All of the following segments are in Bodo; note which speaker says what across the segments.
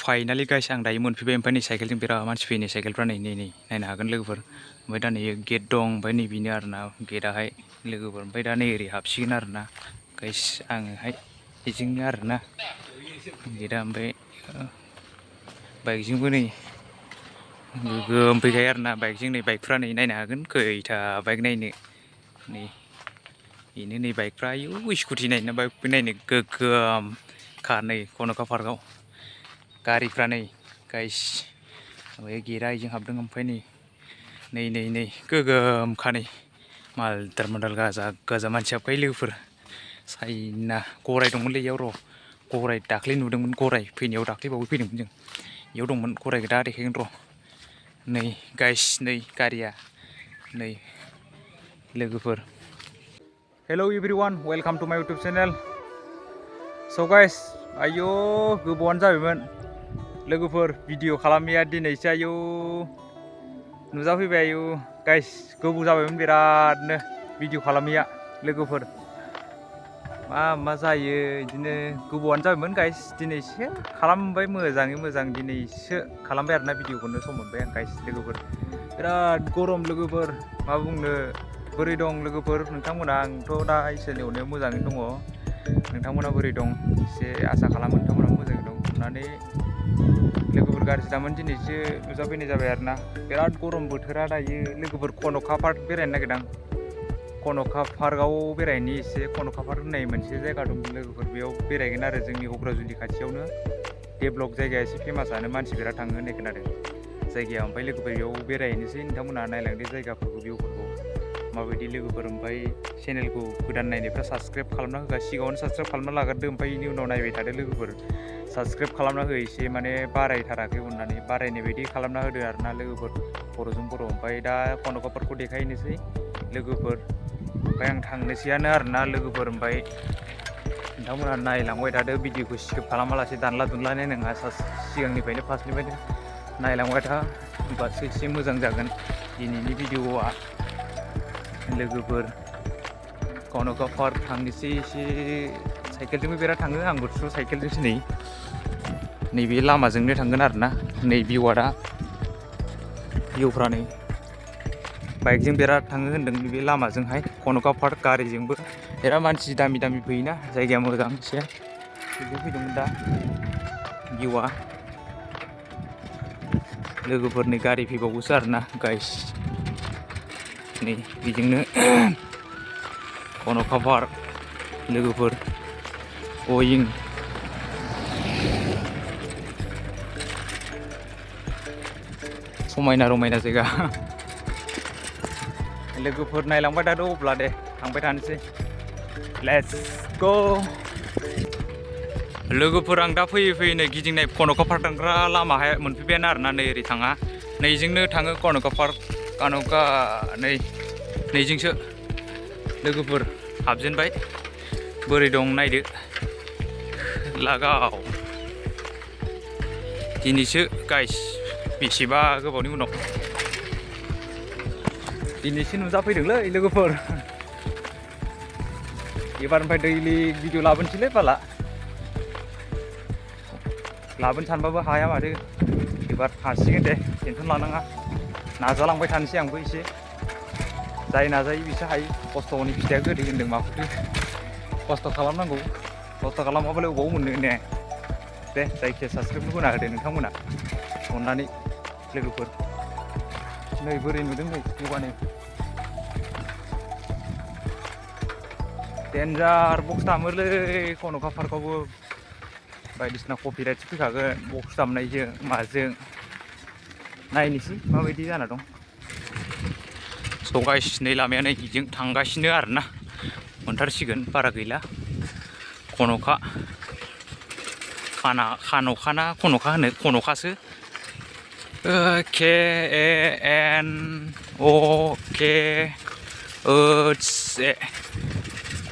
Speaker 1: फाइनालि गाइस आं दायो मोनफैबाय ओमफ्राय नै साइकेलजों बिराद मानसि फैयो नै साइकेलफ्रा नै नायनो हागोन लोगोफोर ओमफ्राय दा नै गेट दं ओमफ्राय नै बेनो आरोना गेटआहाय लोगोफोर ओमफ्राय दा नै ओरै हाबसिगोन आरोना गाइस आङोहाय बेजोंनो आरोना गेटआ ओमफ्राय बाइकजोंबो नै गोगोम फैखायो आरोना बाइकजों नै बाइकफ्रा नै नायनो हागोन खैथा बाइक नायनो नै बेनो नै बाइकफ्रा आयौ स्कुटि नायनो बाइक नायनो गोगोम खार नै कनका पार्कआव गारिफ्रा नै गाइस ओमफ्राय गेटआ बेजों हाबदों ओमफ्राय नै गोगोमखा नै मालदार मालदार गाजा मानसि हाबखायो लोगोफोर साइना गराय दंमोनलै इयाव र' गराय दाख्लै नुदोंमोन गराय फैनायाव दाख्लैबावै फैदोंमोन जों इयाव दंमोन गरायखौ दा देखायगोन र' नै गाइस नै गारिया नै लोगोफोर हेल' एभ्रिवान वेलकाम टु माय इउटुब चेनेल स' गाइस आयौ गोबावानो जाबायमोन लोगोफोर भिडिअ खालामैया दिनैसो आयौ नुजाफैबाय आयौ गाइस गोबाव जाबायमोन बिरादनो भिडिअ खालामैया लोगोफोर मा जायो बिदिनो गोबावानो जाबायमोन गाइस दिनैसो खालामबाय मोजाङै मोजां दिनैसो खालामबाय आरोना भिडिअखौनो सम मोनबाय आं गाइस लोगोफोर बिराद गरम लोगोफोर मा बुंनो बोरै दं लोगोफोर नोंथांमोना आंथ' दा इसोरनि अननायाव मोजाङैनो दङ नोंथांमोना बोरै दं एसे आसा खालामो नोंथांमोना मोजाङै दं होननानै लोगोफोर गाज्रि दामोन दिनैसो नुजाफैनाय जाबाय आरोना बिराद गरम बोथोरा दायो लोगोफोर कनका पार्क बेरायनो नागिरदों कनका पार्कआव बेरायनि एसे कनका पार्क होननाय मोनसे जायगा दं लोगोफोर बेयाव बेरायगोन आरो जोंनि क'क्राझारनि खाथियावनो डेभलप जायगाया एसे फेमासआनो मानसि बिराद थाङो होननाय खोनादों जायगाया ओमफ्राय लोगोफोर बेयाव बेरायनोसै नोंथांमोना नायलांदो जायगाफोरखौ भिउफोरखौ माबायदि लोगोफोर ओमफ्राय चेनेलखौ गोदान नायनायफ्रा साबसक्राइब खालामना होगा सिगाङावनो साबसक्राइब खालामना लाग्रोदो ओमफ्राय बेनि उनाव नायबाय थादो लोगोफोर साबसक्राइब खालामना हो एसे माने बारायथाराखै अननानै बारायनाय बायदि खालामना होदो आरोना लोगोफोर बर'जों बर' ओमफ्राय दा कनका पार्कखौ देखायनोसै लोगोफोर ओमफ्राय आं थांनोसैयानो आरोना लोगोफोर ओमफ्राय नोंथांमोना नायलांबाय थादो भिडिअखौ स्किप खालामालासे दानला दुनला नायनाङा सिगांनिफ्रायनो फार्स्टनिफ्रायनो नायलांबाय था होमबासो एसे मोजां जागोन दिनैनि भिडिअआ लोगोफोर कनका पार्क थांनोसै एसे साइकेलजोंबो बिराद थाङो आंबोथ' साइकेलजोंसो नैबे लामाजोंनो थांगोन आरोना नै भिउआ दा भिउफ्रा नै बाइकजों बिराद थाङो होन्दों नैबे लामाजोंहाय कनका पार्क गारिजोंबो बिराद मानसि दामि दामि फैयोना जायगाया मोजां एसे बेजों फैदोंमोन दा भिउआ लोगोफोरनि गारि फैबावोसो आरोना गाइस नै बेजोंनो कनका पार्क लोगोफोर गयिं समायना रमायना जायगा लोगोफोर नायलांबाय थादो अब्ला दे थांबाय थानोसै लेट्स गो लोगोफोर आं दा फैयै नै गिदिंनाय कनका पार्क थांग्रा लामाहाय मोनफैबायानो आरोना नै ओरै थाङा नैजोंनो थाङो कनका पार्क कनका नैजोंसो लोगोफोर हाबजेनबाय बोरै दं नायदो लागाव दिनैसो गाइस बेसेबा गोबावनि उनाव दिनैसो नुजाफैदोंलै लोगोफोर एबारनिफ्राय दैलि भिडिअ लाबोनोसैलै बाला लाबोनो सानबाबो हाया माथो एबार हासिगोन दे टेनसन लानाङा नाजालांबाय थानोसै आंबो एसे जाय नाजायो बिसो हायो खस्थ'नि फिथाइया गोदै होन्दों माखौथो खस्थ' खालामनांगौ खस्थ' खालामाबालाय बबाव मोननो ने दे जायखिया साबसक्राइबखौ होना होदो नोंथांमोना अननानै लोगोफोर नै बोरै नुदों नै भिउआनो डेन्जार बक्स दामोलै कनका पार्कआवबो बायदिसिना कपिराइटसो फैखागोन बक्स दामनायजों माजों नायनोसै माबायदि जाना दं स' गाइस नै लामाया नै बेजों थांगासिनो आरोना मोनथारसिगोन बारा गैला कनका खान'खाना कनका होनो कनकासो KNOK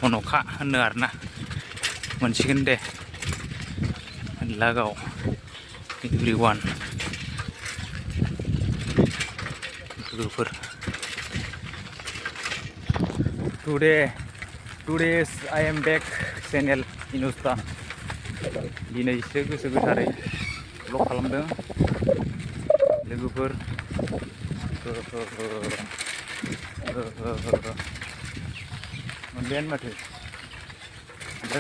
Speaker 1: कनका होनो आरोना मोनसिगोन दे लागाव एभ्रिवान लोगोफोर टुडेस I am back चेनेल इन'स दा दिनैसो गोसो गोथारै ब्लग खालामदों लोगोफोर मोनबायानो माथो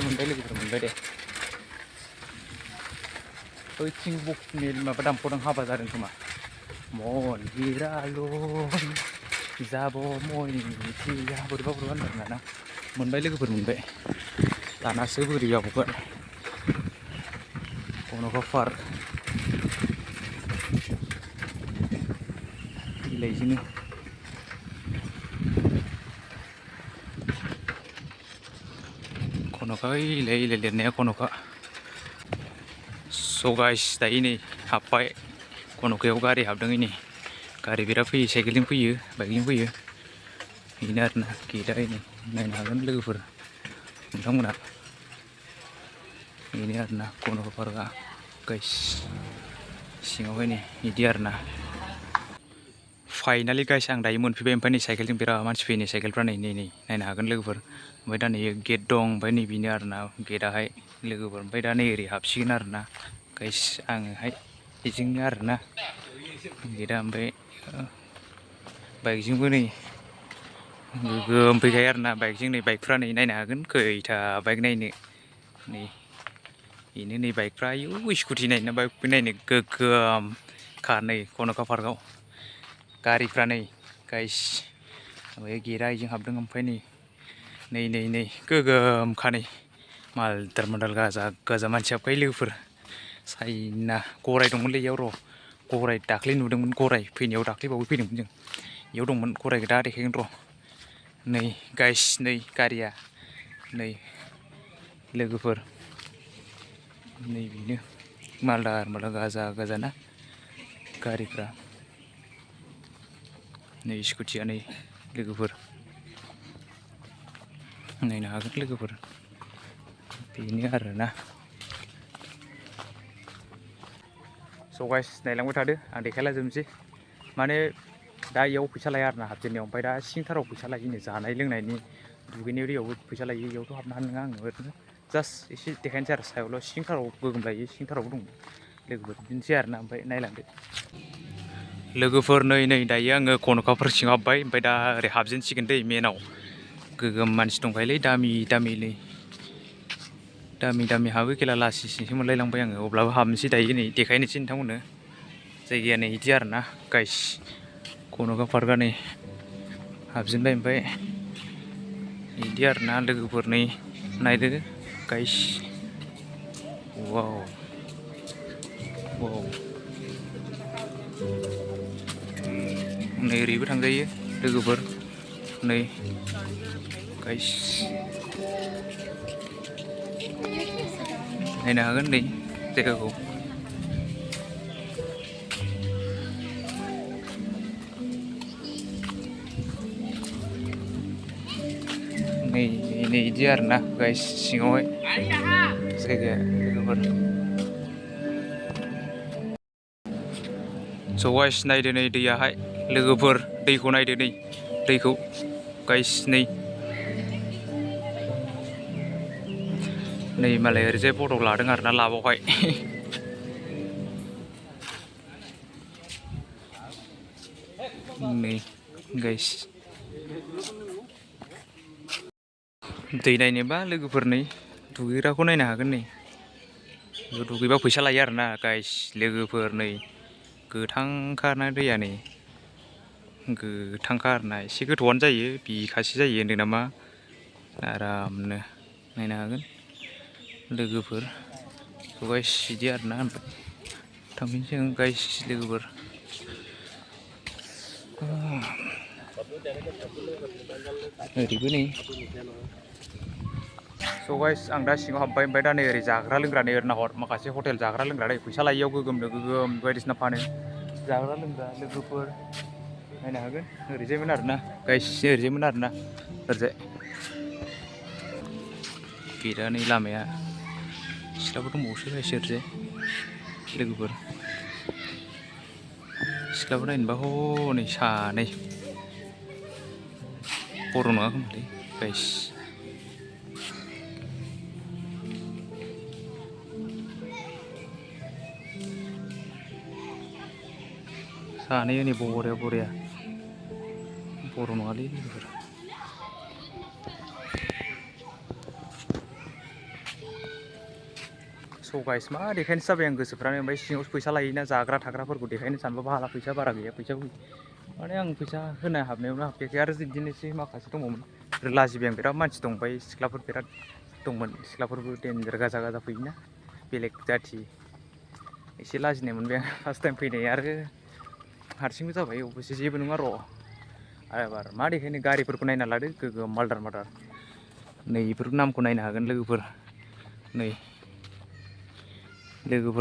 Speaker 1: मोनबाय लोगोफोर मोनबाय दे बैथिं बक्सनि माबा दामखौदां हाबा जादों खोमा मन्दिरालय जाब' मयनिथिया बोरैबा बोरैबा होनदों ना मोनबाय लोगोफोर मोनबाय दानासो बोरै जाबावगोन gwbao बिलाइजोंनो खन'खा इलाय इलाय लिरनाया खन'खा स' गाइस दायो नै हाबबाय खन'खायाव गारि हाबदों नै गारि बिराद फैयो साइकेलजों फैयो बाइकजों फैयो बेनो आरोना गेटआ नै नायनो हागोन लोगोफोर नोंथांमोना बेनो आरोना gwbao पार्कआ गाइस सिङावहाय नै बिदि आरोना फाइनालि गाइस आं दायो मोनफैबाय ओमफ्राय नै साइकेलजों बिराद मानसि फैयो नै साइकेलफ्रा नै नायनो हागोन लोगोफोर ओमफ्राय दा नै गेट दं ओमफ्राय नै बेनो आरोना गेटआहाय लोगोफोर ओमफ्राय दा नै ओरै हाबसिगोन आरोना गाइस आङोहाय बेजोंनो आरोना गेटआ ओमफ्राय बाइकजोंबो नै गोगोम फैखायो आरोना बाइकजों नै बाइकफ्रा नै नायनो हागोन खैथा बाइक नायनो नै बेनो नै बाइकफ्रा आयौ स्कुटि नायनो बाइक नायनो गोगोम खार नै gwbao पार्कआव गारिफ्रा नै गाइस ओमफ्राय गेटआ बेजों हाबदों ओमफ्राय नै गोगोमखा नै मालदार मालदार गाजा मानसि हाबखायो लोगोफोर साइना गराय दंमोनलै इयाव र' गराय दाख्लै नुदोंमोन गराय फैनायाव दाख्लैबावै फैदोंमोन जों इयाव दंमोन गरायखौ दा देखायगोन र' नै गाइस नै गारिया नै लोगोफोर नै बेनो मालदार मालदार गाजा ना गारिफ्रा नै स्कुटिया नै लोगोफोर नायनो हागोन लोगोफोर बेनो आरोना स' गाइस नायलांबाय थादो आं देखायला जोबनोसै माने दा इयाव फैसा लाया आरोना हाबजेननायाव ओमफ्राय दा सिंथाराव फैसा लायोनो जानाय लोंनायनि दुगैनायाव दैयावबो फैसा लायो इयावथ' हाबनो हानाय नङा आङो ओरैनो जास्ट एसे देखायनोसै आरो सायावल' सिंथाराव गोगोम लायो सिंथारावबो दं लोगोफोर बिदिनोसै आरोना ओमफ्राय नायलांदो लोगोफोर नै दायो आङो gwbao सिङाव हाबबाय ओमफ्राय दा ओरै हाबजेनसिगोन दै मेनाव गोगोम मानसि दंखायोलै दामि दामि हाबो खेला लासिंसिंसो मोनलायलांबाय आङो अब्लाबो हाबनोसै दायो नै देखायनोसै नोंथांमोननो जायगाया नै बिदि आरोना गाइस gwbao पार्कआ नै हाबजेनबाय ओमफ्राय बिदि आरोना लोगोफोर नै नायदो गाइस वाव नै ओरैबो थांजायो लोगोफोर नै गाइस नायनो हागोन नै जायगाखौ नै बिदि आरोना गाइस सिङावहाय जायगाया लोगोफोर स' गाइस नायदो नै दैयाहाय लोगोफोर दैखौ नायदो नै दैखौ गाइस नै मालाय ओरैजाय फट' लादों आरोना लाबावहाय नै गाइस दै नायनोबा लोगोफोर नै दुगैग्राखौ नायनो हागोन नै दुगैबा फैसा लायो आरोना गाइस लोगोफोर नै गोथांखा ना दैया नै गोथांखा आरोना एसे गोथौआनो जायो बिखासे जायो होनदों नामा आरामनो नायनो हागोन लोगोफोर गाइस बिदि आरोना थांफिनसै आं गाइस लोगोफोर ओरैबो नै स' गाइस आं दा सिङाव हाबबाय ओमफ्राय दा नै ओरै जाग्रा लोंग्रा नै ओरै नाहर माखासे हटेल जाग्रा लोंग्रा दै फैसा लायैयाव गोगोम बायदिसिना फानो जाग्रा लोंग्रा लोगोफोर नायनो हागोन ओरैजायमोन आरोना गाइस ओरैजायमोन आरोना ओरैजाय गेटआ नै लामाया सिख्लाफोर दंबावोसो गाइस ओरैजाय लोगोफोर सिख्लाफोर नायनोबा हनै सानै बर' नङा खोमालै गाइस सानै नै बरिया बर' नङालै लोगोफोर। स' गाइस मा देखायनोसो जाबाय आं गोसोफ्रानो ओमफ्राय सिङावसो फैसा लायोना जाग्रा थाग्राफोरखौ देखायनो सानबाबो हाला फैसा बारा गैया माने आं फैसा होनो हाबनायावनो हाबखायाखै आरो बिदिनोसै माखासे दङमोन लाजिबाय आं बिराद मानसि दं ओमफ्राय सिख्लाफोर बिराद दंमोन सिख्लाफोरबो देनजार गाजा फैयोना बेलेग जाथि एसे लाजिनाय मोनबाय आं फार्स्ट टाइम फैनाय आरो हारसिंबो जाबाय अबयसे जेबो नङा र' एबार मा देखायनो गारिफोरखौ नायना लादो गोगोम मालदार नै बेफोरखौ नामखौ नायनो हागोन लोगोफोर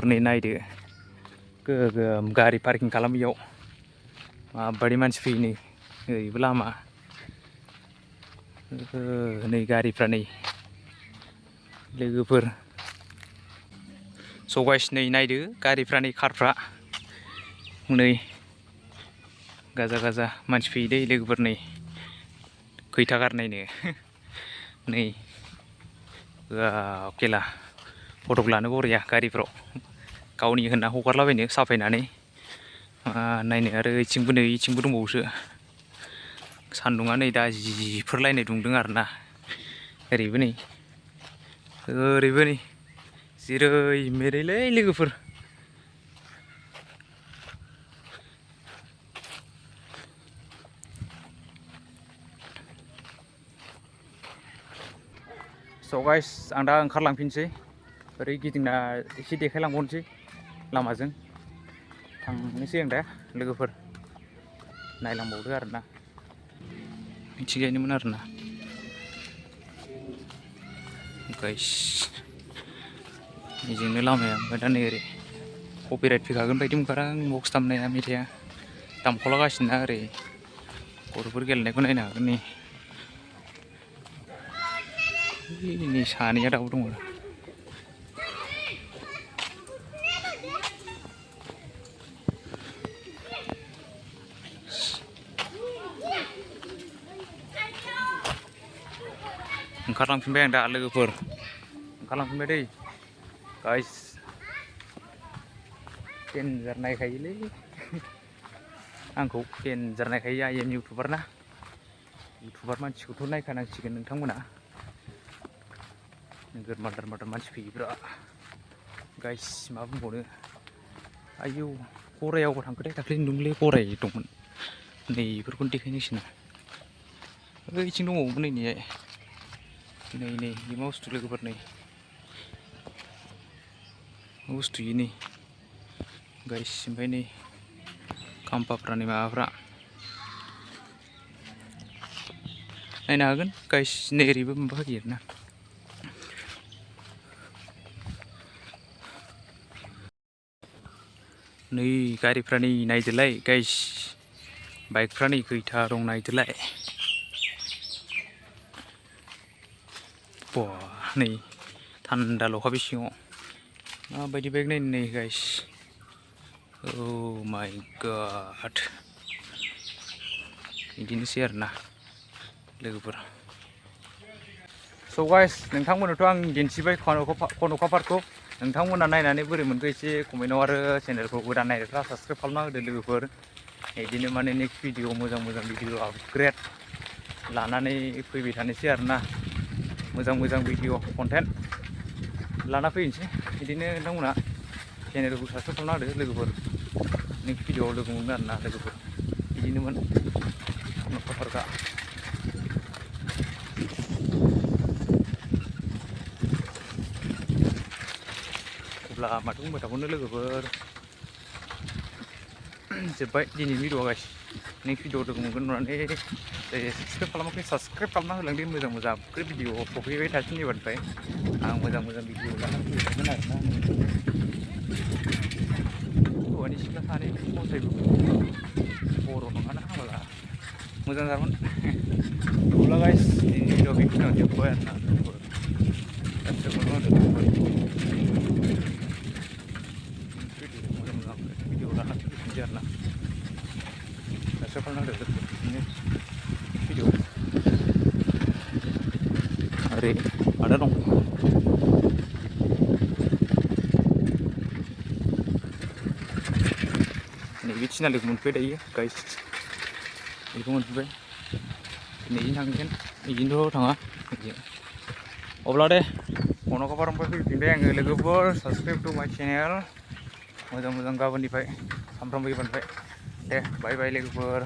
Speaker 1: नै नायदो गोगोम गारि पार्किं खालामैयाव माबायदि मानसि फैयो नै ओरैबो लामा नै गारिफ्रा नै लोगोफोर स' गाइस नै नायदो गारिफ्रा नै कारफ्रा नै गाजा मानसि फैयो दै लोगोफोर नै खैथा गार नायनो नै केला फटक लानो बरिया गारिफ्राव गावनि होनना हगारलाबायनो साफायनानै नायनो आरो इथिंबो दंबावोसो सान्दुङा नै दा जिफोरलायनाय दुंदों आरोना ओरैबो नै जेरै मेरैलै लोगोफोर स' गाइस आं दा ओंखारलांफिनसै ओरै गिदिंना एसे देखायलांबावनोसै लामाजों थांनोसै आं दा लोगोफोर नायलांबावदो आरोना मिथिंगायनोमोन आरोना गाइस बेजोंनो लामाया ओमफ्राय दा नै ओरै कपिराइट फैखागोन बायदि मोनखादों आं बक्स दामनाया मेथाइआ दामख'लागासिनो ना ओरै गथ'फोर गेलेनायखौ नायनो हागोन नै सानैया दाबो दङ ओंखारलांफिनबाय आं दा लोगोफोर ओंखारलांफिनबाय दै गाइस देनजार नायखायोलै आंखौ देनजार नायखायो आइ एम इउटुबार ना इउटुबार मानसिखौथ' नायखानांसिगोन नोंथांमोना नोगोर मादार मानसि फैयो बिराद गाइस मा बुंबावनो आयौ गरायाव थांखोथाय दाख्लै नुदोंलै गराय दंमोन नै बेफोरखौनो देखायनोसै ओइथिं दंबावोमोन नै मा बुस्थु लोगोफोर नै मा बुस्थु इयो नै गाइस ओमफ्राय नै खाम्फाफ्रा नै माबाफ्रा नायनो हागोन गाइस नै ओरैबो माबा होयो आरोना नै गारिफ्रा नै नायदोलाय गाइस बाइकफ्रा नै खैथा दं नायदोलाय नै थान्दाल'खा बे सिङाव माबायदि बाइक नायनो नै गाइस Oh my god बिदिनोसै आरोना लोगोफोर स' गाइस नोंथांमोननोथ' आं दिन्थिबाय कनका पार्कखौ नोंथांमोना नायनानै बोरै मोनखो एसे कमेन्टआव आरो चेनेलखौ गोदान नायग्राफ्रा साबसक्राइब खालामना होदो लोगोफोर बिदिनो माने नेक्स्ट भिडिअ मोजां भिडिअ आपग्रेड लानानै फैबाय थानोसै आरोना मोजां भिडिअ कन्टेन्ट लाना फैनोसै बिदिनो नोंथांमोना चेनेलखौ साबसक्राइब खालामना होदो लोगोफोर नेक्स्ट भिडिअआव लोगो मोनगोन आरोना लोगोफोर बिदिनोमोन कनका पार्कआ अब्ला माथो बुंबाय थाबावनो लोगोफोर जोब्बाय दिनैनि भिडिअआ गाइस नेक्स्ट भिडिअआव लोगो मोनगोन होननानै साबसक्राइब खालामाखै साबसक्राइब खालामना होलांदो मोजां आपग्रेड भिडिअ सफैबाय थासिगोन एबारनिफ्राय आं मोजां भिडिअ लानानै फैबाय थागोन आरोना हौवानि सिख्ला सानै फसायबो बर' नङाना होमब्ला मोजां जागोन अब्ला गाइस दिनैनि भिडिअआ बेखिनियावनो जोब्बाय आरोना भिडिअ लानानै फैफिनसै आरोना साबसक्राइब खालामना होदो बिदिनो भिडिअ ओरै आदा दं नै नैबे थिनालिखौ मोनफैबाय दायो गाइस बेखौ मोनफैबाय दिनैजों थांगोन बिदिनोथ' थाङा अब्ला दे अन'गापारानिफ्राय फैफिनबाय आङो लोगोफोर साबसक्राइब टु माय चेनेल मोजां गाबोननिफ्राय सामफ्रामबो फैबाय दे बाय बाय लोगोफोर